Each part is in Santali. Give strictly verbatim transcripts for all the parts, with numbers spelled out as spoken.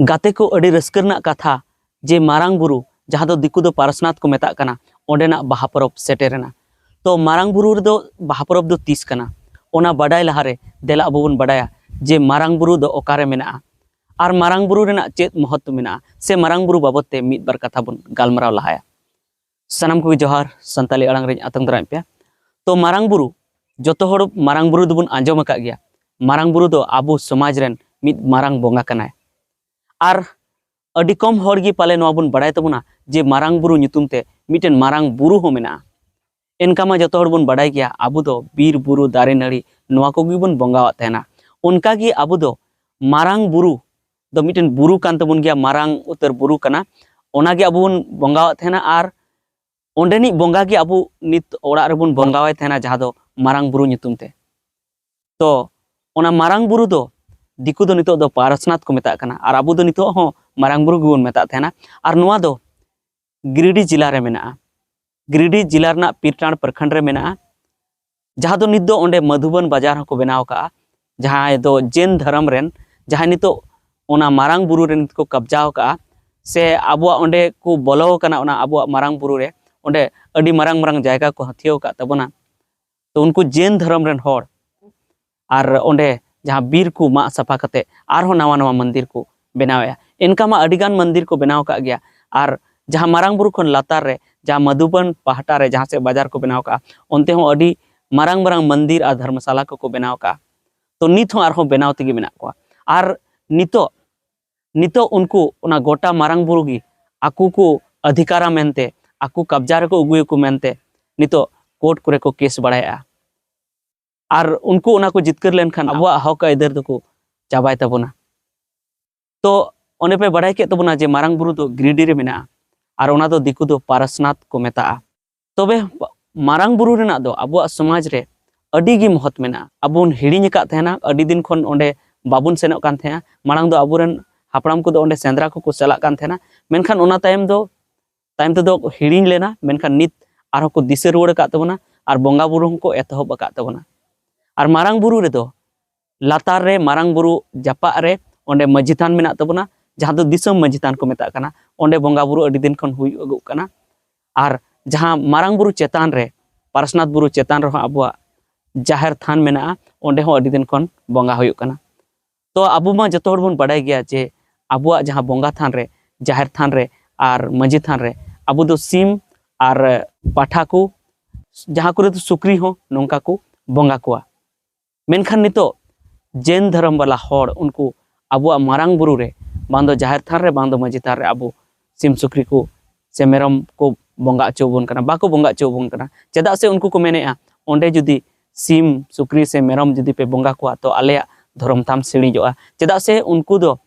ᱜᱟᱛᱮ ᱠᱚ, ᱟᱹᱰᱤ ᱨᱟᱹᱥᱠᱟᱹ ᱨᱮᱱᱟᱜ ᱠᱟᱛᱷᱟ ᱡᱮ ᱢᱟᱨᱟᱝ ᱵᱩᱨᱩ, ᱡᱟᱦᱟᱸ ᱫᱚ ᱫᱤᱠᱩ ᱫᱚ ᱯᱟᱨᱥᱱᱟᱛᱷ ᱠᱚ ᱢᱮᱛᱟᱜ ᱠᱟᱱᱟ, ᱚᱸᱰᱮᱱᱟᱜ ᱵᱟᱦᱟ ᱯᱚᱨᱚᱵᱽ ᱥᱮᱴᱮᱨᱮᱱᱟ᱾ ᱛᱚ ᱢᱟᱨᱟᱝ ᱵᱩᱨᱩ ᱨᱮᱫᱚ ᱵᱟᱦᱟ ᱯᱚᱨᱚᱵᱽ ᱫᱚ ᱛᱤᱥ ᱠᱟᱱᱟ, ᱚᱱᱟ ᱵᱟᱰᱟᱭ ᱞᱟᱦᱟᱨᱮ ᱫᱮᱞᱟ ᱟᱵᱚ ᱵᱚᱱ ᱵᱟᱰᱟᱭᱟ ᱡᱮ ᱢᱟᱨᱟᱝ ᱵᱩᱨᱩ ᱫᱚ ᱚᱠᱟᱨᱮ ᱢᱮᱱᱟᱜᱼᱟ ᱟᱨ ᱢᱟᱨᱟᱝ ᱵᱩᱨᱩ ᱨᱮᱱᱟᱜ ᱪᱮᱫ ᱢᱚᱦᱚᱛ ᱢᱮᱱᱟᱜᱼᱟ, ᱥᱮ ᱢᱟᱨᱟᱝ ᱵᱩᱨᱩ ᱵᱟᱵᱚᱫ ᱛᱮ ᱢᱤᱫ ᱵᱟᱨ ᱠᱟᱛᱷᱟ ᱵᱚᱱ ᱜᱟᱞᱢᱟᱨᱟᱣ ᱞᱟᱦᱟᱭᱟ᱾ ᱥᱟᱱᱟᱢ ᱠᱚᱜᱮ ᱡᱚᱦᱟᱨ, ᱥᱟᱱᱛᱟᱞᱤ ᱟᱲᱟᱝ ᱨᱤᱧ ᱟᱛᱟᱝ ᱫᱟᱨᱟᱢᱮᱫ ᱯᱮᱭᱟ᱾ ᱛᱚ ᱢᱟᱨᱟᱝ ᱵᱩᱨᱩ, ᱡᱚᱛᱚ ᱦᱚᱲ ᱢᱟᱨᱟᱝ ᱵᱩᱨᱩ ᱫᱚᱵᱚᱱ ᱟᱸᱡᱚᱢ ᱟᱠᱟᱫ ᱜᱮᱭᱟ᱾ ᱢᱟᱨᱟᱝ ᱵᱩᱨᱩ ᱫᱚ ᱟᱵᱚ ᱥᱚᱢᱟᱡᱽ ᱨᱮᱱ ᱢᱤᱫ ᱢᱟᱨᱟᱝ ᱵᱚᱸᱜᱟ ᱠᱟᱱᱟᱭ᱾ ᱟᱨ ᱟᱹᱰᱤ ᱠᱚᱢ ᱦᱚᱲ ᱜᱮ ᱯᱟᱞᱮ ᱱᱚᱣᱟ ᱵᱚᱱ ᱵᱟᱲᱟᱭ ᱛᱟᱵᱚᱱᱟ ᱡᱮ ᱢᱟᱨᱟᱝ ᱵᱩᱨᱩ ᱧᱩᱛᱩᱢ ᱛᱮ ᱢᱤᱫᱴᱮᱱ ᱢᱟᱨᱟᱝ ᱵᱩᱨᱩ ᱦᱚᱸ ᱢᱮᱱᱟᱜᱼᱟ᱾ ᱮᱱᱠᱟ ᱢᱟ ᱡᱚᱛᱚ ᱦᱚᱲ ᱵᱚᱱ ᱵᱟᱰᱟᱭ ᱜᱮᱭᱟ, ᱟᱵᱚ ᱫᱚ ᱵᱤᱨ ᱵᱩᱨᱩ ᱫᱟᱨᱮ ᱱᱟᱹᱲᱤ ᱱᱚᱣᱟ ᱠᱚᱜᱮ ᱵᱚᱱ ᱵᱚᱸᱜᱟᱣᱟᱜ ᱛᱟᱦᱮᱱᱟ᱾ ᱚᱱᱠᱟ ᱜᱮ ᱟᱵᱚ ᱫᱚ ᱢᱟᱨᱟᱝ ᱵᱩᱨᱩ ᱫᱚ ᱢᱤᱫᱴᱮᱱ ᱵᱩᱨᱩ ᱠᱟᱱ ᱛᱟᱵᱚᱱ ᱜᱮᱭᱟ, ᱢᱟᱨᱟᱝ ᱩᱛᱟᱹᱨ ᱵᱩᱨᱩ ᱠᱟᱱᱟ, ᱚᱱᱟ ᱜᱮ ᱟᱵᱚ ᱵᱚᱱ ᱵᱚᱸᱜᱟᱣᱟᱜ ᱛᱟᱦᱮᱱᱟ᱾ ᱟᱨ ᱚᱸᱰᱮᱱᱤᱡ ᱵᱚᱸᱜᱟ ᱜᱮ ᱟᱵᱚ ᱱᱤᱛ ᱚᱲᱟᱜ ᱨᱮᱵᱚᱱ ᱵᱚᱸᱜᱟᱣᱟᱭ ᱛᱟᱦᱮᱱᱟ, ᱡᱟᱦᱟᱸ ᱫᱚ ᱢᱟᱨᱟᱝ ᱵᱩᱨᱩ ᱧᱩᱛᱩᱢ ᱛᱮ᱾ ᱛᱚ ᱚᱱᱟ ᱢᱟᱨᱟᱝ ᱵᱩᱨᱩ ᱫᱚ ᱫᱤᱠᱩ ᱫᱚ ᱱᱤᱛᱚᱜ ᱫᱚ ᱯᱟᱨᱥᱱᱟᱛᱷ ᱠᱚ ᱢᱮᱛᱟᱜ ᱠᱟᱱᱟ, ᱟᱨ ᱟᱵᱚ ᱫᱚ ᱱᱤᱛᱚᱜ ᱦᱚᱸ ᱢᱟᱨᱟᱝ ᱵᱩᱨᱩ ᱜᱮᱵᱚᱱ ᱢᱮᱛᱟᱜ ᱛᱟᱦᱮᱱᱟ᱾ ᱟᱨ ᱱᱚᱣᱟ ᱫᱚ ᱜᱤᱨᱤᱰᱤ ᱡᱮᱞᱟ ᱨᱮ ᱢᱮᱱᱟᱜᱼᱟ, ᱜᱤᱨᱤᱰᱤ ᱡᱮᱞᱟ ᱨᱮᱱᱟᱜ ᱯᱤᱨᱴᱟᱲ ᱯᱨᱚᱠᱷᱚᱸᱰ ᱨᱮ ᱢᱮᱱᱟᱜᱼᱟ, ᱡᱟᱦᱟᱸ ᱫᱚ ᱱᱤᱛ ᱫᱚ ᱚᱸᱰᱮ ᱢᱟᱫᱷᱩᱵᱚᱱ ᱵᱟᱡᱟᱨ ᱦᱚᱸᱠᱚ ᱵᱮᱱᱟᱣ ᱟᱠᱟᱫᱼᱟ, ᱡᱟᱦᱟᱸᱭ ᱫᱚ ᱡᱮᱱ ᱫᱷᱚᱨᱚᱢ ᱨᱮᱱ, ᱡᱟᱦᱟᱸᱭ ᱱᱤᱛᱚᱜ ᱚᱱᱟ ᱢᱟᱨᱟᱝ ᱵᱩᱨᱩ ᱨᱮ ᱱᱤᱛ ᱠᱚ ᱠᱟᱵᱽᱡᱟᱣ ᱟᱠᱟᱫᱼᱟ, ᱥᱮ ᱟᱵᱚᱣᱟᱜ ᱚᱸᱰᱮ ᱠᱚ ᱵᱚᱞᱚ ᱟᱠᱟᱱᱟ, ᱚᱱᱟ ᱟᱵᱚᱣᱟᱜ ᱢᱟᱨᱟᱝ ᱵᱩᱨᱩ ᱨᱮ ᱚᱸᱰᱮ ᱟᱹᱰᱤ ᱢᱟᱨᱟᱝ ᱢᱟᱨᱟᱝ ᱡᱟᱭᱜᱟ ᱠᱚ ᱦᱟᱹᱛᱭᱟᱹᱣ ᱟᱠᱟᱫ ᱛᱟᱵᱚᱱᱟ᱾ ᱛᱚ ᱩᱱᱠᱩ ᱡᱮᱱ ᱫᱷᱚᱨᱚᱢ ᱨᱮᱱ ᱦᱚᱲ ᱟᱨ ᱚᱸᱰᱮ ᱡᱟᱦᱟᱸ ᱵᱤᱨ ᱠᱚ ᱢᱟᱜ ᱥᱟᱯᱷᱟ ᱠᱟᱛᱮ ᱟᱨᱦᱚᱸ ᱱᱟᱣᱟ ᱱᱟᱣᱟ ᱢᱚᱱᱫᱤᱨ ᱠᱚ ᱵᱮᱱᱟᱣᱮᱫᱼᱟ᱾ ᱮᱱᱠᱟ ᱢᱟ ᱟᱹᱰᱤᱜᱟᱱ ᱢᱚᱱᱫᱤᱨ ᱠᱚ ᱵᱮᱱᱟᱣ ᱟᱠᱟᱫ ᱜᱮᱭᱟ᱾ ᱟᱨ ᱡᱟᱦᱟᱸ ᱢᱟᱨᱟᱝ ᱵᱩᱨᱩ ᱠᱷᱚᱱ ᱞᱟᱛᱟᱨ ᱨᱮ, ᱡᱟᱦᱟᱸ ᱢᱟᱫᱷᱩᱵᱚᱱ ᱯᱟᱦᱴᱟ ᱨᱮ ᱡᱟᱦᱟᱸ ᱥᱮᱫ ᱵᱟᱡᱟᱨ ᱠᱚ ᱵᱮᱱᱟᱣ ᱟᱠᱟᱫᱼᱟ, ᱚᱱᱛᱮ ᱦᱚᱸ ᱟᱹᱰᱤ ᱢᱟᱨᱟᱝ ᱢᱟᱨᱟᱝ ᱢᱚᱱᱫᱤᱨ ᱟᱨ ᱫᱷᱚᱨᱢᱚᱥᱟᱞᱟ ᱠᱚᱠᱚ ᱵᱮᱱᱟᱣ ᱟᱠᱟᱫᱼᱟ᱾ ᱛᱚ ᱱᱤᱛ ᱦᱚᱸ ᱟᱨᱦᱚᱸ ᱵᱮᱱᱟᱣ ᱛᱮᱜᱮ ᱢᱮᱱᱟᱜ ᱠᱚᱣᱟ᱾ ᱟᱨ ᱱᱤᱛᱚᱜ, ᱱᱤᱛᱚᱜ ᱩᱱᱠᱩ ᱚᱱᱟ ᱜᱚᱴᱟ ᱢᱟᱨᱟᱝ ᱵᱩᱨᱩ ᱜᱮ ᱟᱠᱚ ᱠᱚ ᱚᱫᱷᱤᱠᱟᱨᱟ ᱢᱮᱱᱛᱮ, ᱟᱠᱚ ᱠᱟᱵᱽᱡᱟ ᱨᱮᱠᱚ ᱟᱹᱜᱩᱭᱟᱠᱚ ᱢᱮᱱᱛᱮ ᱱᱤᱛᱚᱜ ᱠᱳᱨᱴ ᱠᱚᱨᱮ ᱠᱚ ᱠᱮᱥ ᱵᱟᱲᱟᱭᱮᱫᱼᱟ᱾ ᱟᱨ ᱩᱱᱠᱩ ᱚᱱᱟ ᱠᱚ ᱡᱤᱛᱠᱟᱹᱨ ᱞᱮᱱᱠᱷᱟᱱ ᱟᱵᱚᱣᱟᱜ ᱦᱚᱠ ᱟᱹᱭᱫᱟᱹᱨ ᱫᱚᱠᱚ ᱪᱟᱵᱟᱭ ᱛᱟᱵᱚᱱᱟ᱾ ᱛᱚ ᱚᱱᱮ ᱯᱮ ᱵᱟᱲᱟᱭ ᱠᱮᱫ ᱛᱟᱵᱚᱱᱟ ᱡᱮ ᱢᱟᱨᱟᱝ ᱵᱩᱨᱩ ᱫᱚ ᱜᱤᱨᱤᱰᱤ ᱨᱮ ᱢᱮᱱᱟᱜᱼᱟ, ᱟᱨ ᱚᱱᱟ ᱫᱚ ᱫᱤᱠᱩ ᱫᱚ ᱯᱟᱨᱥᱱᱟᱛᱷ ᱠᱚ ᱢᱮᱛᱟᱜᱼᱟ᱾ ᱛᱚᱵᱮ ᱢᱟᱨᱟᱝ ᱵᱩᱨᱩ ᱨᱮᱱᱟᱜ ᱫᱚ ᱟᱵᱚᱣᱟᱜ ᱥᱚᱢᱟᱡᱽ ᱨᱮ ᱟᱹᱰᱤ ᱜᱮ ᱢᱚᱦᱚᱛ ᱢᱮᱱᱟᱜᱼᱟ᱾ ᱟᱵᱚ ᱵᱚᱱ ᱦᱤᱲᱤᱧ ᱟᱠᱟᱫ ᱛᱟᱦᱮᱱᱟ, ᱟᱹᱰᱤ ᱫᱤᱱ ᱠᱷᱚᱱ ᱚᱸᱰᱮ ᱵᱟᱵᱚᱱ ᱥᱮᱱᱚᱜ ᱠᱟᱱ ᱛᱟᱦᱮᱸᱱᱟ᱾ ᱢᱟᱲᱟᱝ ᱫᱚ ᱟᱵᱚᱨᱮᱱ ᱦᱟᱯᱲᱟᱢ ᱠᱚᱫᱚ ᱚᱸᱰᱮ ᱥᱮᱸᱫᱽᱨᱟ ᱠᱚᱠᱚ ᱪᱟᱞᱟᱜ ᱠᱟᱱ ᱛᱟᱦᱮᱱᱟ, ᱢᱮᱱᱠᱷᱟᱱ ᱚᱱᱟ ᱛᱟᱭᱚᱢ ᱫᱚ, ᱛᱟᱭᱚᱢ ᱛᱮᱫᱚ ᱦᱤᱲᱤᱧ ᱞᱮᱱᱟ, ᱢᱮᱱᱠᱷᱟᱱ ᱱᱤᱛ ᱟᱨᱦᱚᱸ ᱠᱚ ᱫᱤᱥᱟᱹ ᱨᱩᱣᱟᱹᱲ ᱟᱠᱟᱫ ᱛᱟᱵᱚᱱᱟ ᱟᱨ ᱵᱚᱸᱜᱟ ᱵᱩᱨᱩ ᱦᱚᱸᱠᱚ ᱮᱛᱚᱦᱚᱵ ᱟᱠᱟᱫ ᱛᱟᱵᱚᱱᱟ᱾ ᱟᱨ ᱢᱟᱨᱟᱝ ᱵᱩᱨᱩ ᱨᱮᱫᱚ ᱞᱟᱛᱟᱨ ᱨᱮ ᱢᱟᱨᱟᱝ ᱵᱩᱨᱩ ᱡᱟᱯᱟᱜ ᱨᱮ ᱚᱸᱰᱮ ᱢᱟᱹᱡᱷᱤ ᱛᱷᱟᱱ ᱢᱮᱱᱟᱜ ᱛᱟᱵᱚᱱᱟ, ᱡᱟᱦᱟᱸ ᱫᱚ ᱫᱤᱥᱚᱢ ᱢᱟᱹᱡᱷᱤ ᱛᱷᱟᱱ ᱠᱚ ᱢᱮᱛᱟᱜ ᱠᱟᱱᱟ, ᱚᱸᱰᱮ ᱵᱚᱸᱜᱟ ᱵᱩᱨᱩ ᱟᱹᱰᱤ ᱫᱤᱱ ᱠᱷᱚᱱ ᱦᱩᱭᱩᱜᱚᱜ ᱠᱟᱱᱟ᱾ ᱟᱨ ᱡᱟᱦᱟᱸ ᱢᱟᱨᱟᱝ ᱵᱩᱨᱩ ᱪᱮᱛᱟᱱ ᱨᱮ, ᱯᱟᱨᱥᱱᱟᱛᱷ ᱵᱩᱨᱩ ᱪᱮᱛᱟᱱ ᱨᱮᱦᱚᱸ ᱟᱵᱚᱣᱟᱜ ᱡᱟᱦᱮᱨ ᱛᱷᱟᱱ ᱢᱮᱱᱟᱜᱼᱟ, ᱚᱸᱰᱮ ᱦᱚᱸ ᱟᱹᱰᱤ ᱫᱤᱱ ᱠᱷᱚᱱ ᱵᱚᱸᱜᱟ ᱦᱩᱭᱩᱜ ᱠᱟᱱᱟ᱾ ᱛᱚ ᱟᱵᱚ ᱢᱟ ᱡᱚᱛᱚ ᱦᱚᱲ ᱵᱚᱱ ᱵᱟᱰᱟᱭ ᱜᱮᱭᱟ ᱡᱮ ᱟᱵᱚᱣᱟᱜ ᱡᱟᱦᱟᱸ ᱵᱚᱸᱜᱟ ᱛᱷᱟᱱ ᱨᱮ, ᱡᱟᱦᱮᱨ ᱛᱷᱟᱱ ᱨᱮ ᱟᱨ ᱢᱟᱹᱡᱷᱤ ᱛᱷᱟᱱ ᱨᱮ ᱟᱵᱚ ᱫᱚ ᱥᱤᱢ ᱟᱨ ᱯᱟᱴᱷᱟ ᱠᱚ, ᱡᱟᱦᱟᱸ ᱠᱚᱨᱮ ᱫᱚ ᱥᱩᱠᱨᱤ ᱦᱚᱸ ᱱᱚᱝᱠᱟ ᱠᱚ ᱵᱚᱸᱜᱟ ᱠᱚᱣᱟ᱾ ᱢᱮᱱᱠᱷᱟᱱ ᱱᱤᱛᱚᱜ ᱡᱮᱱ ᱫᱷᱚᱨᱚᱢ ᱵᱟᱞᱟ ᱦᱚᱲ ᱩᱱᱠᱩ ᱟᱵᱚᱣᱟᱜ ᱢᱟᱨᱟᱝ ᱵᱩᱨᱩ ᱨᱮ ᱵᱟᱝ ᱫᱚ ᱡᱟᱦᱮᱨ ᱛᱷᱟᱱ ᱨᱮ ᱵᱟᱝ ᱫᱚ ᱢᱟᱹᱡᱷᱤ ᱛᱷᱟᱱ ᱨᱮ ᱟᱵᱚ ᱥᱤᱢ ᱥᱩᱠᱨᱤ ᱠᱚ ᱥᱮ ᱢᱮᱨᱚᱢ ᱠᱚ ᱵᱚᱸᱜᱟ ᱦᱚᱪᱚ ᱟᱵᱚᱱ ᱠᱟᱱᱟ, ᱵᱟᱠᱚ ᱵᱚᱸᱜᱟ ᱦᱚᱪᱚ ᱟᱵᱚᱱ ᱠᱟᱱᱟ᱾ ᱪᱮᱫᱟᱜ ᱥᱮ ᱩᱱᱠᱩ ᱠᱚ ᱢᱮᱱᱮᱫᱼᱟ, ᱚᱸᱰᱮ ᱡᱩᱫᱤ ᱥᱤᱢ ᱥᱩᱠᱨᱤ ᱥᱮ ᱢᱮᱨᱚᱢ ᱡᱩᱫᱤ ᱯᱮ ᱵᱚᱸᱜᱟ ᱠᱚᱣᱟ, ᱛᱚ ᱟᱞᱮᱭᱟᱜ ᱫᱷᱚᱨᱚᱢ ᱛᱷᱟᱱ ᱥᱤᱲᱤᱡᱚᱜᱼᱟ᱾ ᱪᱮᱫᱟᱜ ᱥᱮ ᱩᱱᱠᱩ ᱫᱚ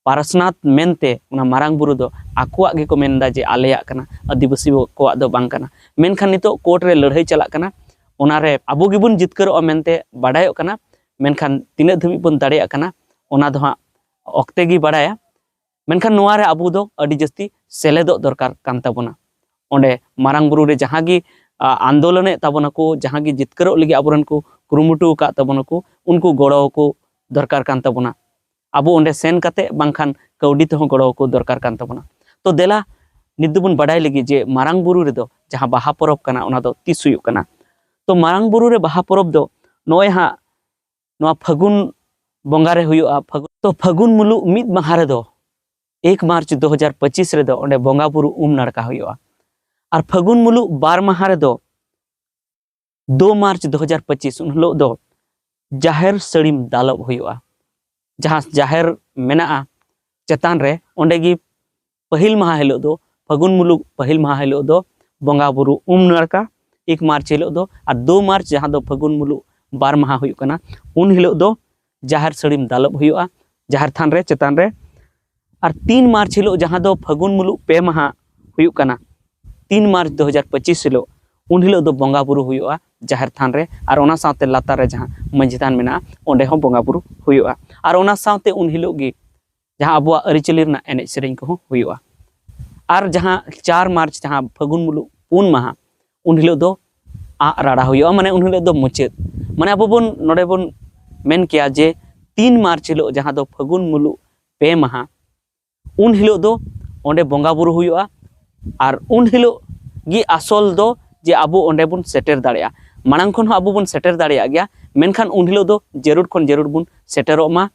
ᱯᱟᱨᱥᱱᱟᱛᱷ ᱢᱮᱱᱛᱮ ᱚᱱᱟ ᱢᱟᱨᱟᱝ ᱵᱩᱨᱩ ᱫᱚ ᱟᱠᱚᱣᱟᱜ ᱜᱮᱠᱚ ᱢᱮᱱᱫᱟ ᱡᱮ ᱟᱞᱮᱭᱟᱜ ᱠᱟᱱᱟ, ᱟᱹᱫᱤᱵᱟᱹᱥᱤ ᱠᱚᱣᱟᱜ ᱫᱚ ᱵᱟᱝ ᱠᱟᱱᱟ᱾ ᱢᱮᱱᱠᱷᱟᱱ ᱱᱤᱛᱚᱜ ᱠᱳᱨᱴ ᱨᱮ ᱞᱟᱹᱲᱦᱟᱹᱭ ᱪᱟᱞᱟᱜ ᱠᱟᱱᱟ, ᱚᱱᱟᱨᱮ ᱟᱵᱚ ᱜᱮᱵᱚᱱ ᱡᱤᱛᱠᱟᱹᱨᱚᱜᱼᱟ ᱢᱮᱱᱛᱮ ᱵᱟᱰᱟᱭᱚᱜ ᱠᱟᱱᱟ᱾ ᱢᱮᱱᱠᱷᱟᱱ ᱛᱤᱱᱟᱹᱜ ᱫᱷᱟᱹᱵᱤᱡ ᱵᱚᱱ ᱫᱟᱲᱮᱭᱟᱜ ᱠᱟᱱᱟ, ᱚᱱᱟ ᱫᱚ ᱦᱟᱸᱜ ᱚᱠᱛᱮ ᱜᱮ ᱵᱟᱲᱟᱭᱟ᱾ ᱢᱮᱱᱠᱷᱟᱱ ᱱᱚᱣᱟ ᱨᱮ ᱟᱵᱚ ᱫᱚ ᱟᱹᱰᱤ ᱡᱟᱹᱥᱛᱤ ᱥᱮᱞᱮᱫᱚᱜ ᱫᱚᱨᱠᱟᱨ ᱠᱟᱱ ᱛᱟᱵᱚᱱᱟ᱾ ᱚᱸᱰᱮ ᱢᱟᱨᱟᱝ ᱵᱩᱨᱩ ᱨᱮ ᱡᱟᱦᱟᱸ ᱜᱮ, ᱟ, ᱟᱱᱫᱳᱞᱚᱱᱮᱫ ᱛᱟᱵᱚᱱᱟᱠᱚ, ᱡᱟᱦᱟᱸ ᱜᱮ ᱡᱤᱛᱠᱟᱹᱨᱚᱜ ᱞᱟᱹᱜᱤᱫ ᱟᱵᱚᱨᱮᱱ ᱠᱚ ᱠᱩᱨᱩᱢᱩᱴᱩ ᱟᱠᱟᱫ ᱛᱟᱵᱚᱱᱟᱠᱚ, ᱩᱱᱠᱩ ᱜᱚᱲᱚ ᱠᱚ ᱫᱚᱨᱠᱟᱨ ᱠᱟᱱ ᱛᱟᱵᱚᱱᱟ᱾ ᱟᱵᱚ ᱚᱸᱰᱮ ᱥᱮᱱ ᱠᱟᱛᱮ ᱵᱟᱝᱠᱷᱟᱱ ᱠᱟᱹᱣᱰᱤ ᱛᱮᱦᱚᱸ ᱜᱚᱲᱚ ᱠᱚ ᱫᱚᱨᱠᱟᱨ ᱠᱟᱱ ᱛᱟᱵᱚᱱᱟ᱾ ᱛᱚ ᱫᱮᱞᱟ, ᱱᱤᱛ ᱫᱚᱵᱚᱱ ᱵᱟᱰᱟᱭ ᱞᱟᱹᱜᱤᱫ ᱡᱮ ᱢᱟᱨᱟᱝ ᱵᱩᱨᱩ ᱨᱮᱫᱚ ᱡᱟᱦᱟᱸ ᱵᱟᱦᱟ ᱯᱚᱨᱚᱵᱽ ᱠᱟᱱᱟ, ᱚᱱᱟ ᱫᱚ ᱛᱤᱥ ᱦᱩᱭᱩᱜ ᱠᱟᱱᱟ? ᱛᱚ ᱢᱟᱨᱟᱝ ᱵᱩᱨᱩ ᱨᱮ ᱵᱟᱦᱟ ᱯᱚᱨᱚᱵᱽ ᱫᱚ ᱱᱚᱜᱼᱚᱭ ᱦᱟᱸᱜ ᱱᱚᱣᱟ ᱯᱷᱟᱹᱜᱩᱱ ᱵᱚᱸᱜᱟ ᱨᱮ ᱦᱩᱭᱩᱜᱼᱟ᱾ ᱯᱷᱟᱹᱜᱩᱱ, ᱛᱚ ᱯᱷᱟᱹᱜᱩᱱ ᱢᱩᱞᱩᱜ ᱢᱤᱫ ᱢᱟᱦᱟ ᱨᱮᱫᱚ, ᱮᱠ ᱢᱟᱨᱪ ᱫᱩ ᱦᱟᱡᱟᱨ ᱯᱚᱸᱪᱤᱥ ᱨᱮᱫᱚ ᱚᱸᱰᱮ ᱵᱚᱸᱜᱟ ᱵᱩᱨᱩ ᱩᱢ ᱱᱟᱲᱠᱟ ᱦᱩᱭᱩᱜᱼᱟ᱾ ᱟᱨ ᱯᱷᱟᱹᱜᱩᱱ ᱢᱩᱞᱩᱜ ᱵᱟᱨ ᱢᱟᱦᱟ ᱨᱮᱫᱚ, ᱫᱩ ᱢᱟᱨᱪ ᱫᱩ ᱦᱟᱡᱟᱨ ᱯᱚᱸᱪᱤᱥ, ᱩᱱ ᱦᱤᱞᱳᱜ ᱫᱚ ᱡᱟᱦᱮᱨ ᱥᱟᱹᱲᱤᱢ ᱫᱟᱞᱚᱵ ᱦᱩᱭᱩᱜᱼᱟ᱾ ᱡᱟᱦᱟᱸ ᱡᱟᱦᱮᱨ ᱢᱮᱱᱟᱜᱼᱟ ᱪᱮᱛᱟᱱ ᱨᱮ, ᱚᱸᱰᱮ ᱜᱮ ᱯᱟᱹᱦᱤᱞ ᱢᱟᱦᱟ ᱦᱤᱞᱳᱜ ᱫᱚ, ᱯᱷᱟᱹᱜᱩᱱ ᱢᱩᱞᱩᱜ ᱯᱟᱹᱦᱤᱞ ᱢᱟᱦᱟ ᱦᱤᱞᱳᱜ ᱫᱚ ᱵᱚᱸᱜᱟ ᱵᱩᱨᱩ ᱩᱢ ᱱᱟᱲᱠᱟ ᱮᱠ ᱢᱟᱨᱪ ᱦᱤᱞᱳᱜ ᱫᱚ, ᱟᱨ ᱫᱩ ᱢᱟᱨᱪ ᱡᱟᱦᱟᱸ ᱫᱚ ᱯᱷᱟᱹᱜᱩᱱ ᱢᱩᱞᱩᱜ ᱵᱟᱨ ᱢᱟᱦᱟ ᱦᱩᱭᱩᱜ ᱠᱟᱱᱟ, ᱩᱱ ᱦᱤᱞᱳᱜ ᱫᱚ ᱡᱟᱦᱮᱨ ᱥᱟᱹᱲᱤᱢ ᱫᱟᱞᱚᱵ ᱦᱩᱭᱩᱜᱼᱟ ᱡᱟᱦᱮᱨ ᱛᱷᱟᱱ ᱨᱮ, ᱪᱮᱛᱟᱱ ᱨᱮ᱾ ᱟᱨ ᱛᱤᱱ ᱢᱟᱨᱪ ᱦᱤᱞᱳᱜ ᱡᱟᱦᱟᱸ ᱫᱚ ᱯᱷᱟᱹᱜᱩᱱ ᱢᱩᱞᱩᱜ ᱯᱮ ᱢᱟᱦᱟ ᱦᱩᱭᱩᱜ ᱠᱟᱱᱟ, ᱛᱤᱱ ᱢᱟᱨᱪ ᱫᱩ ᱦᱟᱡᱟᱨ ᱯᱚᱸᱪᱤᱥ ᱦᱤᱞᱳᱜ, ᱩᱱ ᱦᱤᱞᱳᱜ ᱫᱚ ᱵᱚᱸᱜᱟ ᱵᱩᱨᱩ ᱦᱩᱭᱩᱜᱼᱟ ᱡᱟᱦᱮᱨ ᱛᱷᱟᱱ ᱨᱮ, ᱟᱨ ᱚᱱᱟ ᱥᱟᱶᱛᱮ ᱞᱟᱛᱟᱨ ᱨᱮ ᱡᱟᱦᱟᱸ ᱢᱟᱹᱡᱷᱤ ᱛᱷᱟᱱ ᱢᱮᱱᱟᱜᱼᱟ, ᱚᱸᱰᱮ ᱦᱚᱸ ᱵᱚᱸᱜᱟ ᱵᱩᱨᱩ ᱦᱩᱭᱩᱜᱼᱟ᱾ ᱟᱨ ᱚᱱᱟ ᱥᱟᱶᱛᱮ ᱩᱱ ᱦᱤᱞᱳᱜ ᱜᱮ ᱡᱟᱦᱟᱸ ᱟᱵᱚᱣᱟᱜ ᱟᱹᱨᱤᱪᱟᱹᱞᱤ ᱨᱮᱱᱟᱜ ᱮᱱᱮᱡ ᱥᱮᱨᱮᱧ ᱠᱚᱦᱚᱸ ᱦᱩᱭᱩᱜᱼᱟ᱾ ᱟᱨ ᱡᱟᱦᱟᱸ ᱪᱟᱨ ᱢᱟᱨᱪ, ᱡᱟᱦᱟᱸ ᱯᱷᱟᱹᱜᱩᱱ ᱢᱩᱞᱩᱜ ᱯᱩᱱ ᱢᱟᱦᱟ, ᱩᱱ ᱦᱤᱞᱳᱜ ᱫᱚ ᱟᱜ ᱨᱟᱲᱟ ᱦᱩᱭᱩᱜᱼᱟ, ᱢᱟᱱᱮ ᱩᱱ ᱦᱤᱞᱳᱜ ᱫᱚ ᱢᱩᱪᱟᱹᱫ᱾ ᱢᱟᱱᱮ ᱟᱵᱚ ᱵᱚᱱ ᱱᱚᱰᱮ ᱵᱚᱱ ᱢᱮᱱ ᱠᱮᱭᱟ ᱡᱮ ᱛᱤᱱ ᱢᱟᱨᱪ ᱦᱤᱞᱳᱜ, ᱡᱟᱦᱟᱸ ᱫᱚ ᱯᱷᱟᱹᱜᱩᱱ ᱢᱩᱞᱩᱜ ᱯᱮ ᱢᱟᱦᱟ, ᱩᱱ ᱦᱤᱞᱳᱜ ᱫᱚ ᱚᱸᱰᱮ ᱵᱚᱸᱜᱟ ᱵᱩᱨᱩ ᱦᱩᱭᱩᱜᱼᱟ᱾ ᱟᱨ ᱩᱱ ᱦᱤᱞᱳᱜ ᱜᱮ ᱟᱥᱚᱞ ᱫᱚ ᱡᱮ ᱟᱵᱚ ᱚᱸᱰᱮ ᱵᱚᱱ ᱥᱮᱴᱮᱨ ᱫᱟᱲᱮᱭᱟᱜᱼᱟ᱾ ᱢᱟᱲᱟᱝ ᱠᱷᱚᱱ ᱦᱚᱸ ᱟᱵᱚ ᱵᱚᱱ ᱥᱮᱴᱮᱨ ᱫᱟᱲᱮᱭᱟᱜ ᱜᱮᱭᱟ, ᱢᱮᱱᱠᱷᱟᱱ ᱩᱱ ᱦᱤᱞᱳᱜ ᱫᱚ ᱡᱟᱹᱨᱩᱲ ᱠᱷᱚᱱ ᱡᱟᱹᱨᱩᱲ ᱵᱚᱱ ᱥᱮᱴᱮᱨᱚᱜ ᱢᱟ᱾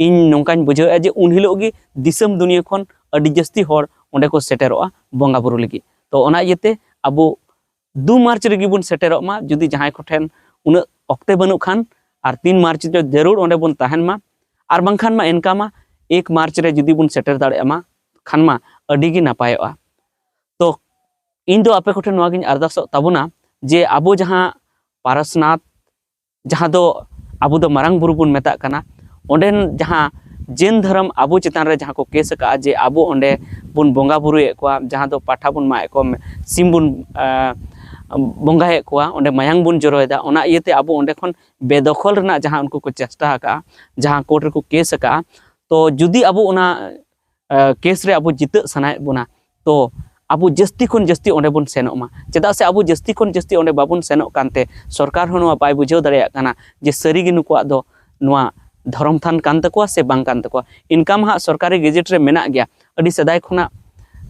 ᱤᱧ ᱱᱚᱝᱠᱟᱧ ᱵᱩᱡᱷᱟᱹᱣᱮᱫᱼᱟ ᱡᱮ ᱩᱱ ᱦᱤᱞᱳᱜ ᱜᱮ ᱫᱤᱥᱚᱢ ᱫᱩᱱᱤᱭᱟᱹ ᱠᱷᱚᱱ ᱟᱹᱰᱤ ᱡᱟᱹᱥᱛᱤ ᱦᱚᱲ ᱚᱸᱰᱮ ᱠᱚ ᱥᱮᱴᱮᱨᱚᱜᱼᱟ ᱵᱚᱸᱜᱟ ᱵᱩᱨᱩ ᱞᱟᱹᱜᱤᱫ᱾ ᱛᱚ ᱚᱱᱟ ᱤᱭᱟᱹᱛᱮ ᱟᱵᱚ ᱫᱩ ᱢᱟᱨᱪ ᱨᱮᱜᱮ ᱵᱚᱱ ᱥᱮᱴᱮᱨᱚᱜ ᱢᱟ, ᱡᱩᱫᱤ ᱡᱟᱦᱟᱸᱭ ᱠᱚᱴᱷᱮᱱ ᱩᱱᱟᱹᱜ ᱚᱠᱛᱮ ᱵᱟᱹᱱᱩᱜ ᱠᱷᱟᱱ, ᱟᱨ ᱛᱤᱱ ᱢᱟᱨᱪ ᱨᱮ ᱡᱟᱹᱨᱩᱲ ᱚᱸᱰᱮ ᱵᱚᱱ ᱛᱟᱦᱮᱱ ᱢᱟ, ᱟᱨ ᱵᱟᱝᱠᱷᱟᱱ ᱢᱟ ᱮᱱᱠᱟ ᱢᱟ ᱮᱠ ᱢᱟᱨᱪ ᱨᱮ ᱡᱩᱫᱤ ᱵᱚᱱ ᱥᱮᱴᱮᱨ ᱫᱟᱲᱮᱭᱟᱜ ᱢᱟ ᱠᱷᱟᱱ ᱢᱟ ᱟᱹᱰᱤ ᱜᱮ ᱱᱟᱯᱟᱭᱚᱜᱼᱟ᱾ ᱛᱚ ᱤᱧ ᱫᱚ ᱟᱯᱮ ᱠᱚᱴᱷᱮᱱ ᱱᱚᱣᱟ ᱜᱤᱧ ᱟᱨᱫᱟᱥᱚᱜ ᱛᱟᱵᱚᱱᱟ ᱡᱮ ᱟᱵᱚ ᱡᱟᱦᱟᱸ ᱯᱟᱨᱟᱥᱱᱟᱛᱷ, ᱡᱟᱦᱟᱸ ᱫᱚ ᱟᱵᱚ ᱫᱚ ᱢᱟᱨᱟᱝ ᱵᱩᱨᱩ ᱵᱚᱱ ᱢᱮᱛᱟᱜ ᱠᱟᱱᱟ, ᱚᱸᱰᱮᱱ ᱡᱟᱦᱟᱸ ᱡᱮᱱ ᱫᱷᱚᱨᱚᱢ ᱟᱵᱚ ᱪᱮᱛᱟᱱ ᱨᱮ ᱡᱟᱦᱟᱸ ᱠᱚ ᱠᱮᱥ ᱟᱠᱟᱫᱼᱟ ᱡᱮ ᱟᱵᱚ ᱚᱸᱰᱮ ᱵᱚᱱ ᱵᱚᱸᱜᱟ ᱵᱩᱨᱩᱭᱮᱫ ᱠᱚᱣᱟ, ᱡᱟᱦᱟᱸ ᱫᱚ ᱯᱟᱴᱷᱟ ᱵᱚᱱ ᱢᱟᱜ ᱮᱫ ᱠᱚᱣᱟ, ᱥᱤᱢ ᱵᱚᱱ, ᱮ, ᱵᱚᱸᱜᱟᱭᱮᱫ ᱠᱚᱣᱟ, ᱚᱸᱰᱮ ᱢᱟᱭᱟᱝ ᱵᱚᱱ ᱡᱚᱨᱚᱭᱮᱫᱟ, ᱚᱱᱟ ᱤᱭᱟᱹᱛᱮ ᱟᱵᱚ ᱚᱸᱰᱮ ᱠᱷᱚᱱ ᱵᱮᱫᱚᱠᱷᱚᱞ ᱨᱮᱱᱟᱜ ᱡᱟᱦᱟᱸ ᱩᱱᱠᱩ ᱠᱚ ᱪᱮᱥᱴᱟ ᱟᱠᱟᱫᱼᱟ, ᱡᱟᱦᱟᱸ ᱠᱳᱨᱴ ᱨᱮᱠᱚ ᱠᱮᱥ ᱟᱠᱟᱫᱼᱟ, ᱛᱚ ᱡᱩᱫᱤ ᱟᱵᱚ ᱚᱱᱟ ᱠᱮᱥ ᱨᱮ ᱟᱵᱚ ᱡᱤᱛᱟᱹᱜ ᱥᱟᱱᱟᱭᱮᱫ ᱵᱚᱱᱟ, ᱛᱚ ᱟᱵᱚ ᱡᱟᱹᱥᱛᱤ ᱠᱷᱚᱱ ᱡᱟᱹᱥᱛᱤ ᱚᱸᱰᱮ ᱵᱚᱱ ᱥᱮᱱᱚᱜ ᱢᱟ᱾ ᱪᱮᱫᱟᱜ ᱥᱮ ᱟᱵᱚ ᱡᱟᱹᱥᱛᱤ ᱠᱷᱚᱱ ᱡᱟᱹᱥᱛᱤ ᱚᱸᱰᱮ ᱵᱟᱵᱚᱱ ᱥᱮᱱᱚᱜ ᱠᱟᱱᱛᱮ ᱥᱚᱨᱠᱟᱨ ᱦᱚᱸ ᱱᱚᱣᱟ ᱵᱟᱭ ᱵᱩᱡᱷᱟᱹᱣ ᱫᱟᱲᱮᱭᱟᱜ ᱠᱟᱱᱟ ᱡᱮ ᱥᱟᱹᱨᱤᱜᱮ ᱱᱩᱠᱩᱣᱟᱜ ᱫᱚ ᱱᱚᱣᱟ ᱫᱷᱚᱨᱚᱢ ᱛᱷᱟᱱ ᱠᱟᱱ ᱛᱟᱠᱚᱣᱟ ᱥᱮ ᱵᱟᱝ ᱠᱟᱱ ᱛᱟᱠᱚᱣᱟ᱾ ᱤᱱᱠᱟ ᱢᱟ ᱦᱟᱸᱜ ᱥᱚᱨᱠᱟᱨᱤ ᱜᱮᱡᱮᱴ ᱨᱮ ᱢᱮᱱᱟᱜ ᱜᱮᱭᱟ, ᱟᱹᱰᱤ ᱥᱮᱫᱟᱭ ᱠᱷᱚᱱᱟᱜ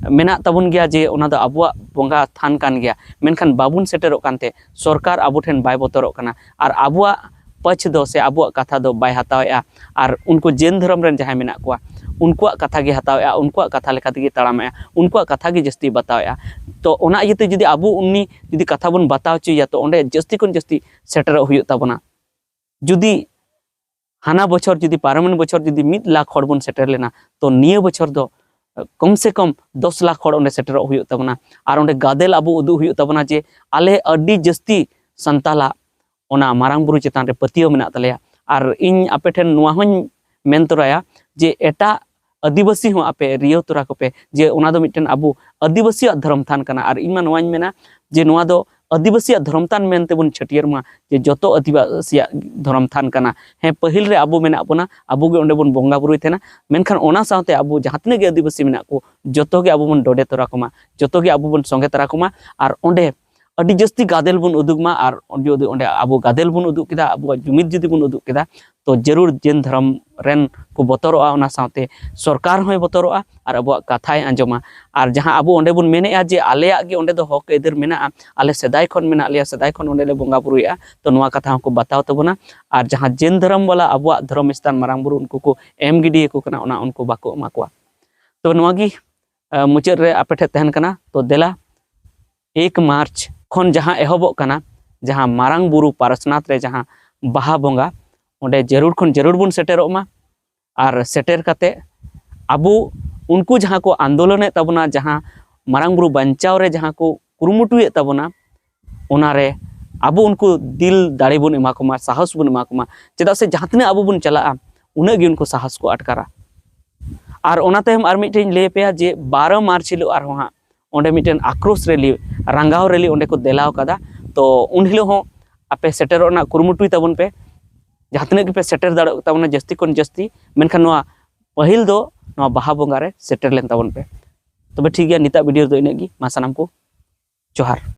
ᱢᱮᱱᱟᱜ ᱛᱟᱵᱚᱱ ᱜᱮᱭᱟ ᱡᱮ ᱚᱱᱟ ᱫᱚ ᱟᱵᱚᱣᱟᱜ ᱵᱚᱸᱜᱟ ᱛᱷᱟᱱ ᱠᱟᱱ ᱜᱮᱭᱟ, ᱢᱮᱱᱠᱷᱟᱱ ᱵᱟᱵᱚᱱ ᱥᱮᱴᱮᱨᱚᱜ ᱠᱟᱱᱛᱮ ᱥᱚᱨᱠᱟᱨ ᱟᱵᱚ ᱴᱷᱮᱱ ᱵᱟᱭ ᱵᱚᱛᱚᱨᱚᱜ ᱠᱟᱱᱟ ᱟᱨ ᱟᱵᱚᱣᱟᱜ ᱯᱟᱹᱪᱷ ᱫᱚ ᱥᱮ ᱟᱵᱚᱣᱟᱜ ᱠᱟᱛᱷᱟ ᱫᱚ ᱵᱟᱭ ᱦᱟᱛᱟᱣᱮᱫᱼᱟ᱾ ᱟᱨ ᱩᱱᱠᱩ ᱡᱮᱱ ᱫᱷᱚᱨᱚᱢ ᱨᱮᱱ ᱡᱟᱦᱟᱸᱭ ᱢᱮᱱᱟᱜ ᱠᱚᱣᱟ, ᱩᱱᱠᱩᱣᱟᱜ ᱠᱟᱛᱷᱟ ᱜᱮ ᱦᱟᱛᱟᱣᱮᱫᱼᱟ, ᱩᱱᱠᱩᱣᱟᱜ ᱠᱟᱛᱷᱟ ᱞᱮᱠᱟ ᱛᱮᱜᱮ ᱛᱟᱲᱟᱢᱮᱫᱼᱟ, ᱩᱱᱠᱩᱣᱟᱜ ᱠᱟᱛᱷᱟ ᱜᱮ ᱡᱟᱹᱥᱛᱤ ᱵᱟᱛᱟᱣᱮᱫᱼᱟ᱾ ᱛᱚ ᱚᱱᱟ ᱤᱭᱟᱹᱛᱮ ᱡᱩᱫᱤ ᱟᱵᱚ ᱩᱱᱤ ᱡᱩᱫᱤ ᱠᱟᱛᱷᱟ ᱵᱚᱱ ᱵᱟᱛᱟᱣ ᱦᱚᱪᱚᱭᱮᱭᱟ, ᱛᱚ ᱚᱸᱰᱮ ᱡᱟᱹᱥᱛᱤ ᱠᱷᱚᱱ ᱡᱟᱹᱥᱛᱤ ᱥᱮᱴᱮᱨᱚᱜ ᱦᱩᱭᱩᱜ ᱛᱟᱵᱚᱱᱟ᱾ ᱡᱩᱫᱤ ᱦᱟᱱᱟ ᱵᱚᱪᱷᱚᱨ ᱡᱩᱫᱤ ᱯᱟᱨᱚᱢᱮᱱ ᱵᱚᱪᱷᱚᱨ ᱡᱩᱫᱤ ᱢᱤᱫ ᱞᱟᱠᱷ ᱦᱚᱲ ᱵᱚᱱ ᱥᱮᱴᱮᱨ ᱞᱮᱱᱟ, ᱛᱚ ᱱᱤᱭᱟᱹ ᱵᱚᱪᱷᱚᱨ ᱫᱚ ᱠᱚᱢ ᱥᱮ ᱠᱚᱢ ᱫᱚᱥ ᱞᱟᱠᱷ ᱦᱚᱲ ᱚᱸᱰᱮ ᱥᱮᱴᱮᱨᱚᱜ ᱦᱩᱭᱩᱜ ᱛᱟᱵᱚᱱᱟ᱾ ᱟᱨ ᱚᱸᱰᱮ ᱜᱟᱫᱮᱞ ᱟᱵᱚ ᱩᱫᱩᱜ ᱦᱩᱭᱩᱜ ᱛᱟᱵᱚᱱᱟ ᱡᱮ ᱟᱞᱮ ᱟᱹᱰᱤ ᱡᱟᱹᱥᱛᱤ ᱥᱟᱱᱛᱟᱞᱟᱜ ᱚᱱᱟ ᱢᱟᱨᱟᱝ ᱵᱩᱨᱩ ᱪᱮᱛᱟᱱ ᱨᱮ ᱯᱟᱹᱛᱭᱟᱹᱣ ᱢᱮᱱᱟᱜ ᱛᱟᱞᱮᱭᱟ᱾ ᱟᱨ ᱤᱧ ᱟᱯᱮ ᱴᱷᱮᱱ ᱱᱚᱣᱟ ᱦᱚᱸᱧ ᱢᱮᱱ ᱛᱚᱨᱟᱭᱟ ᱡᱮ ᱮᱴᱟᱜ ᱟᱹᱫᱤᱵᱟᱹᱥᱤ ᱦᱚᱸ ᱟᱯᱮ ᱨᱤᱭᱟᱹᱣ ᱛᱚᱨᱟ ᱠᱚᱯᱮ ᱡᱮ ᱚᱱᱟ ᱫᱚ ᱢᱤᱫᱴᱮᱱ ᱟᱵᱚ ᱟᱹᱫᱤᱵᱟᱹᱥᱤᱭᱟᱜ ᱫᱷᱚᱨᱚᱢ ᱛᱷᱟᱱ ᱠᱟᱱᱟ᱾ ᱟᱨ ᱤᱧ ᱢᱟ ᱱᱚᱣᱟᱧ ᱢᱮᱱᱟ ᱡᱮ ᱱᱚᱣᱟ ᱫᱚ ᱟᱹᱫᱤᱵᱟᱹᱥᱤᱭᱟᱜ ᱫᱷᱚᱨᱚᱢ ᱛᱷᱟᱱ ᱢᱮᱱ ᱛᱮᱵᱚᱱ ᱪᱷᱟᱹᱴᱭᱟᱹᱨ ᱢᱟ, ᱡᱮ ᱡᱚᱛᱚ ᱟᱹᱫᱤᱵᱟᱹᱥᱤᱭᱟᱜ ᱫᱷᱚᱨᱚᱢ ᱛᱷᱟᱱ ᱠᱟᱱᱟ᱾ ᱦᱮᱸ, ᱯᱟᱹᱦᱤᱞ ᱨᱮ ᱟᱵᱚ ᱢᱮᱱᱟᱜ ᱵᱚᱱᱟ, ᱟᱵᱚ ᱜᱮ ᱚᱸᱰᱮ ᱵᱚᱱ ᱵᱚᱸᱜᱟ ᱵᱩᱨᱩᱭ ᱛᱟᱦᱮᱱᱟ, ᱢᱮᱱᱠᱷᱟᱱ ᱚᱱᱟ ᱥᱟᱶᱛᱮ ᱟᱵᱚ ᱡᱟᱦᱟᱸ ᱛᱤᱱᱟᱹᱜ ᱜᱮ ᱟᱹᱫᱤᱵᱟᱹᱥᱤ ᱢᱮᱱᱟᱜ ᱠᱚ, ᱡᱚᱛᱚ ᱜᱮ ᱟᱵᱚ ᱵᱚᱱ ᱰᱚᱰᱮ ᱛᱚᱨᱟ ᱠᱚᱢᱟ, ᱡᱚᱛᱚ ᱜᱮ ᱟᱵᱚ ᱵᱚᱱ ᱥᱚᱸᱜᱮ ᱛᱚᱨᱟ ᱠᱚᱢᱟ᱾ ᱟᱨ ᱚᱸᱰᱮ ᱟᱹᱰᱤ ᱡᱟᱹᱥᱛᱤ ᱜᱟᱫᱮᱞ ᱵᱚᱱ ᱩᱫᱩᱜ ᱢᱟ᱾ ᱟᱨ ᱡᱩᱫᱤ ᱚᱸᱰᱮ ᱟᱵᱚ ᱜᱟᱫᱮᱞ ᱵᱚᱱ ᱩᱫᱩᱜ ᱠᱮᱫᱟ, ᱟᱵᱚᱣᱟᱜ ᱡᱩᱢᱤᱫ ᱡᱩᱫᱤ ᱵᱚᱱ ᱩᱫᱩᱜ ᱠᱮᱫᱟ, ᱛᱚ ᱡᱟᱹᱨᱩᱲ ᱡᱮᱱ ᱫᱷᱚᱨᱚᱢ ᱨᱮᱱ ᱠᱚ ᱵᱚᱛᱚᱨᱚᱜᱼᱟ, ᱚᱱᱟ ᱥᱟᱶᱛᱮ ᱥᱚᱨᱠᱟᱨ ᱦᱚᱸᱭ ᱵᱚᱛᱚᱨᱚᱜᱼᱟ ᱟᱨ ᱟᱵᱚᱣᱟᱜ ᱠᱟᱛᱷᱟᱭ ᱟᱸᱡᱚᱢᱟ᱾ ᱟᱨ ᱡᱟᱦᱟᱸ ᱟᱵᱚ ᱚᱸᱰᱮ ᱵᱚᱱ ᱢᱮᱱᱮᱫᱼᱟ ᱡᱮ ᱟᱞᱮᱭᱟᱜ ᱜᱮ ᱚᱸᱰᱮ ᱫᱚ ᱦᱚᱠ ᱟᱹᱭᱫᱟᱹᱨ ᱢᱮᱱᱟᱜᱼᱟ, ᱟᱞᱮ ᱥᱮᱫᱟᱭ ᱠᱷᱚᱱ ᱢᱮᱱᱟᱜ ᱞᱮᱭᱟ, ᱥᱮᱫᱟᱭ ᱠᱷᱚᱱ ᱚᱸᱰᱮ ᱞᱮ ᱵᱚᱸᱜᱟ ᱵᱩᱨᱩᱭᱮᱫᱼᱟ, ᱛᱚ ᱱᱚᱣᱟ ᱠᱟᱛᱷᱟ ᱦᱚᱸᱠᱚ ᱵᱟᱛᱟᱣ ᱛᱟᱵᱚᱱᱟ᱾ ᱟᱨ ᱡᱟᱦᱟᱸ ᱡᱮᱱ ᱫᱷᱚᱨᱚᱢ ᱵᱟᱞᱟ ᱟᱵᱚᱣᱟᱜ ᱫᱷᱚᱨᱚᱢ ᱥᱛᱷᱟᱱ ᱢᱟᱨᱟᱝ ᱵᱩᱨᱩ ᱩᱱᱠᱩ ᱠᱚ ᱮᱢ ᱜᱤᱰᱤᱭᱟᱠᱚ ᱠᱟᱱᱟ, ᱚᱱᱟ ᱩᱱᱠᱩ ᱵᱟᱠᱚ ᱮᱢᱟ ᱠᱚᱣᱟ᱾ ᱛᱚ ᱱᱚᱣᱟ ᱜᱮ ᱟᱸ, ᱢᱩᱪᱟᱹᱫ ᱨᱮ ᱟᱯᱮ ᱴᱷᱮᱱ ᱛᱟᱦᱮᱱ ᱠᱟᱱᱟ᱾ ᱛᱚ ᱫᱮᱞᱟ, ᱮᱠ ᱢᱟᱨᱪ ᱠᱷᱚᱱ ᱡᱟᱦᱟᱸ ᱮᱦᱚᱵᱚᱜ ᱠᱟᱱᱟ, ᱡᱟᱦᱟᱸ ᱢᱟᱨᱟᱝ ᱵᱩᱨᱩ ᱯᱟᱨᱥᱱᱟᱛᱷ ᱨᱮ ᱡᱟᱦᱟᱸ ᱵᱟᱦᱟ ᱵᱚᱸᱜᱟ, ᱚᱸᱰᱮ ᱡᱟᱹᱨᱩᱲ ᱠᱷᱚᱱ ᱡᱟᱹᱨᱩᱲ ᱵᱚᱱ ᱥᱮᱴᱮᱨᱚᱜ ᱢᱟ᱾ ᱟᱨ ᱥᱮᱴᱮᱨ ᱠᱟᱛᱮ ᱟᱵᱚ ᱩᱱᱠᱩ ᱡᱟᱦᱟᱸ ᱠᱚ ᱟᱱᱫᱳᱞᱚᱱᱮᱫ ᱛᱟᱵᱚᱱᱟ, ᱡᱟᱦᱟᱸ ᱢᱟᱨᱟᱝ ᱵᱩᱨᱩ ᱵᱟᱧᱪᱟᱣ ᱨᱮ ᱡᱟᱦᱟᱸ ᱠᱚ ᱠᱩᱨᱩᱢᱩᱴᱩᱭᱮᱫ ᱛᱟᱵᱚᱱᱟ, ᱚᱱᱟᱨᱮ ᱟᱵᱚ ᱩᱱᱠᱩ ᱫᱤᱞ ᱫᱟᱲᱮ ᱵᱚᱱ ᱮᱢᱟ ᱠᱚᱢᱟ, ᱥᱟᱦᱚᱥ ᱵᱚᱱ ᱮᱢᱟ ᱠᱚᱢᱟ᱾ ᱪᱮᱫᱟᱜ ᱥᱮ ᱡᱟᱦᱟᱸ ᱛᱤᱱᱟᱹᱜ ᱟᱵᱚ ᱵᱚᱱ ᱪᱟᱞᱟᱜᱼᱟ, ᱩᱱᱟᱹᱜ ᱜᱮ ᱩᱱᱠᱩ ᱥᱟᱦᱚᱥ ᱠᱚ ᱟᱴᱠᱟᱨᱟ᱾ ᱟᱨ ᱚᱱᱟ ᱛᱟᱭᱚᱢ ᱟᱨ ᱢᱤᱫᱴᱮᱱ ᱤᱧ ᱞᱟᱹᱭ ᱟᱯᱮᱭᱟ ᱡᱮ ᱵᱟᱨᱚ ᱢᱟᱨᱪ ᱦᱤᱞᱳᱜ ᱟᱨᱦᱚᱸ ᱦᱟᱸᱜ ᱚᱸᱰᱮ ᱢᱤᱫᱴᱮᱱ ᱟᱠᱨᱳᱥ ᱨᱮᱞᱤ, ᱨᱟᱸᱜᱟᱣ ᱨᱮᱞᱤ ᱚᱸᱰᱮ ᱠᱚ ᱫᱮᱞᱟᱣ ᱠᱟᱫᱟ᱾ ᱛᱚ ᱩᱱ ᱦᱤᱞᱳᱜ ᱦᱚᱸ ᱟᱯᱮ ᱥᱮᱴᱮᱨᱚᱜ ᱨᱮᱱᱟᱜ ᱠᱩᱨᱩᱢᱩᱴᱩᱭ ᱛᱟᱵᱚᱱ ᱯᱮ, ᱡᱟᱦᱟᱸ ᱛᱤᱱᱟᱹᱜ ᱜᱮᱯᱮ ᱥᱮᱴᱮᱨ ᱫᱟᱲᱮᱭᱟᱜ ᱛᱟᱵᱚᱱᱟ ᱡᱟᱹᱥᱛᱤ ᱠᱷᱚᱱ ᱡᱟᱹᱥᱛᱤ᱾ ᱢᱮᱱᱠᱷᱟᱱ ᱱᱚᱣᱟ ᱯᱟᱹᱦᱤᱞ ᱫᱚ ᱱᱚᱣᱟ ᱵᱟᱦᱟ ᱵᱚᱸᱜᱟ ᱨᱮ ᱥᱮᱴᱮᱨ ᱞᱮᱱ ᱛᱟᱵᱚᱱ ᱯᱮ᱾ ᱛᱚᱵᱮ ᱴᱷᱤᱠ ᱜᱮᱭᱟ, ᱱᱤᱛᱟᱜ ᱵᱷᱤᱰᱤᱭᱳ ᱨᱮᱫᱚ ᱤᱱᱟᱹᱜ ᱜᱮ᱾ ᱢᱟ ᱥᱟᱱᱟᱢ ᱠᱚ ᱡᱚᱦᱟᱨ᱾